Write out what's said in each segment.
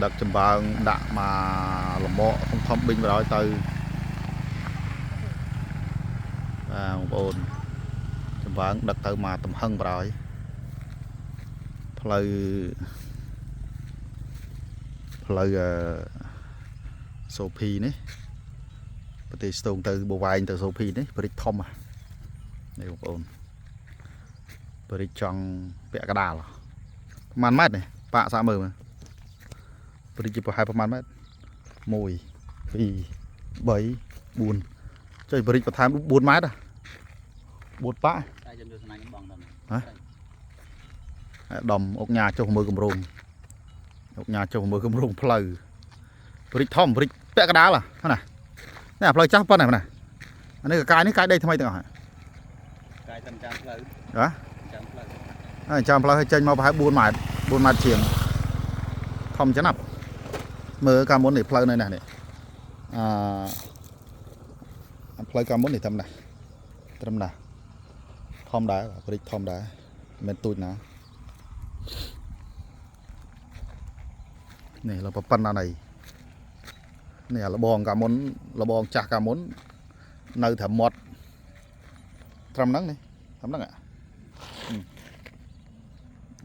ដឹកចម្បើងដាក់មកលម៉កធំធំប៊ីងបណ្ដោយទៅបាទបងប្អូនចម្បើងដឹកទៅមកទំហឹងបណ្ដោយផ្លូវផ្លូវអឺសូភីនេះប្រទេសស្ទងទៅបវែងទៅសូភីនេះបរិចធំហ៎នេះបងប្អូនបរិចចង់ពាក់កណ្ដាលប្រហែលម៉ែត្រនេះបាក់សាកមើលមើលបរិចជាប្រហែលប្រហែលម៉ែត្រ1 2 3 4ចុយបរិចបន្ថែម4ម៉ែត្រ4ប៉ាក់ តែខ្ញុំយកស្នាញ់ខ្ញុំបងដល់ អាដាមអុកញ៉ាចុះមើលកម្រងអុកញ៉ាចុះមើលកម្រងផ្លូវបរិចធំបរិចពាក់កណ្ដាលហ៎ណានេះអាផ្លូវចាស់ប៉ុណ្ណេះណាអានេះកកាយនេះកាយដីថ្មីទាំងអស់ហ៎ កាយតាមចាំផ្លូវ ហ៎ ចាំផ្លូវ ហើយចាំផ្លូវឲ្យចេញមកប្រហែល4ម៉ែត្រ4ម៉ែត្រជាងធំចំណាប់មើលកាលមុននេះផ្លូវនៅនេះនេះអឺផ្លូវកាលមុននេះត្រឹមណាត្រឹមណាធំដែរបរិចធំដែរមិនមែនទូចណានេះเราប៉ុណ្ណានេះនេះអាលបងកាលមុនលបងចាស់កាលមុននៅត្រឹមមាត់ត្រឹមហ្នឹងនេះត្រឹមហ្នឹង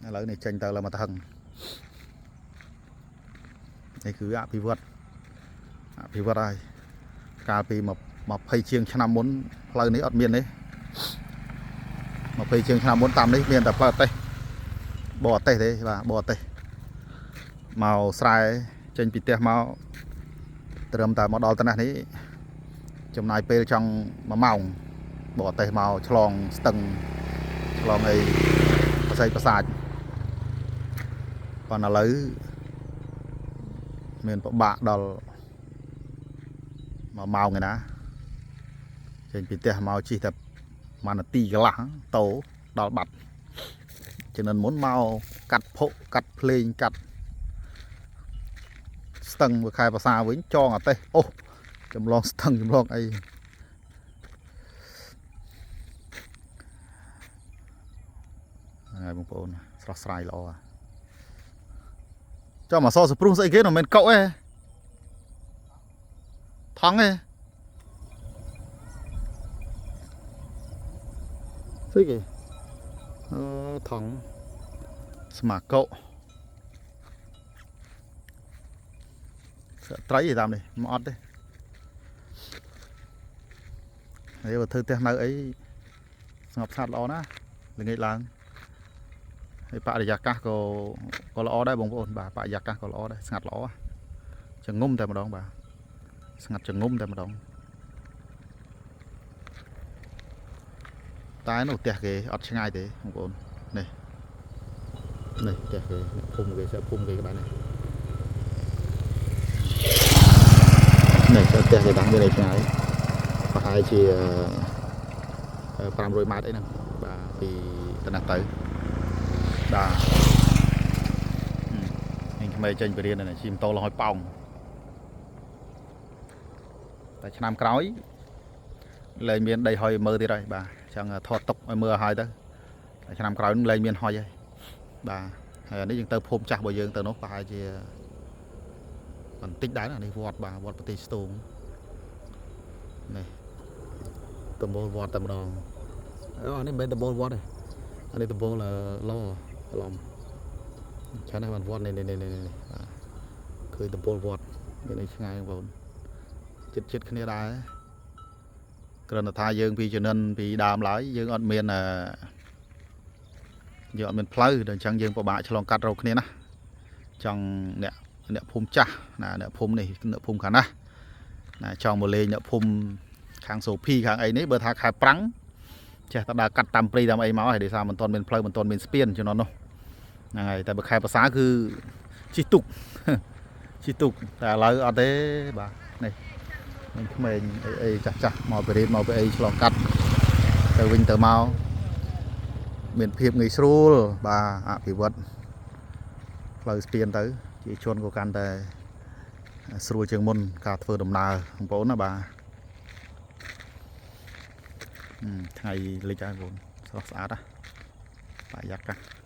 អាឥឡូវនេះចេញទៅឡើងមកទៅហឹងនេះគឺអភិវឌ្ឍអភិវឌ្ឍហើយកាលពី20ជាងឆ្នាំមុនផ្លូវនេះអត់មានទេ20ជាងឆ្នាំមុនតាមនេះមានតែផ្លូវអតេះបរអតេះទេបាទបរអតេះមកស្រែចេញពីផ្ទះមកត្រឹមតែមកដល់ត្នេះនេះចំណាយពេលចង់1ម៉ោងបរអតេះមកឆ្លងស្ទឹងឆ្លងអីប្រស័យប្រសាច ប៉ុន្តែឥឡូវមានពិបាកដល់1ម៉ោងឯណាចេញពីផ្ទះមកជិះតែមួយនាទីកន្លះតោដល់បាត់ជំនាន់មុនមកកាត់ភុកាត់ភ្លេងកាត់ស្ទឹងមួយខែភាសាវិញចងអតេះអូចម្លងស្ទឹងចម្លងអីហើយបងប្អូនស្រស់ស្រាយល្អ ចុះមកសសព្រុសស្អីគេនោះមិនមែនកុកទេថងទេស្អីគេអឺថងស្មាកុកត្រីឯតាមនេះមកអត់ទេហើយបើធ្វើផ្ទះនៅអីស្ងប់ស្ងាត់ល្អណាស់ល្ងាចឡើងហើយបរិយាកាសក៏ក៏ល្អដែរបងប្អូនបាទបរិយាកាសក៏ល្អដែរស្ងាត់ល្អចងុំតែម្ដងបាទស្ងាត់ចងុំតែម្ដងតែនោះផ្ទះគេអត់ឆ្ងាយទេបងប្អូននេះនេះផ្ទះគេអ្នកភូមិគេស្អាភូមិគេក្បែរនេះនេះផ្ទះគេតាំងវានៅឆ្ងាយប្រហែលជា500ម៉ែត្រអីហ្នឹងបាទពីទៅណាទៅបាទនេះក្មេងចេញពីរៀននេះជិះម៉ូតូលហយប៉ោងតែឆ្នាំក្រោយលែងមានដីហុយមើលទៀតហើយបាទអញ្ចឹងថតទុកឲ្យមើលឲ្យហើយទៅតែឆ្នាំក្រោយនឹងលែងមានហុយហើយបាទហើយអានេះយើងទៅភូមិចាស់របស់យើងទៅនោះប្រហែលជាបន្តិចដែរណានេះវត្តបាទវត្តប្រទេសស្ទូងនេះដំបូលវត្តតែម្ដងអូអានេះមិនមែនដំបូលវត្តទេអានេះដំបូលឡឡំច្រើនណាស់បានវត្តនេះនេះនេះនេះបាទឃើញដំបូលវត្តមានអីឆ្ងាយបងប្អូនចិត្តចិត្តគ្នាដែរគ្រាន់តែថាយើងពីជំនាន់ពីដើមឡើយយើងអត់មានអឺយើងអត់មានផ្លូវដល់អញ្ចឹងយើងពិបាកឆ្លងកាត់រកគ្នាណាចង់អ្នកអ្នកភូមិចាស់ណាអ្នកភូមិនេះអ្នកភូមិខាងណាណាចង់មកលេងអ្នកភូមិខាងសូភីខាងអីនេះបើថាខែប្រាំងចេះតែដើរកាត់តាមព្រៃតាមអីមកហើយដោយសារមិនទាន់មានផ្លូវមិនទាន់មានស្ពានជំនាន់នោះហ្នឹងហើយតែបើខែប្រសាគឺជិះទូក ជិះទូកតែឥឡូវអត់ទេបាទនេះមានក្មេងអីអីចាស់ចាស់មកពីរៀនមកពីអីឆ្លងកាត់ទៅវិញទៅមកមានភាពងាយស្រួលបាទអភិវឌ្ឍផ្លូវស្ពានទៅជាជនក៏កាន់តែស្រួលជាងមុនការធ្វើដំណើរបងប្អូនណាបាទថ្ងៃលិចហើយបងប្អូនស្រស់ស្អាតណាបរិយាកាស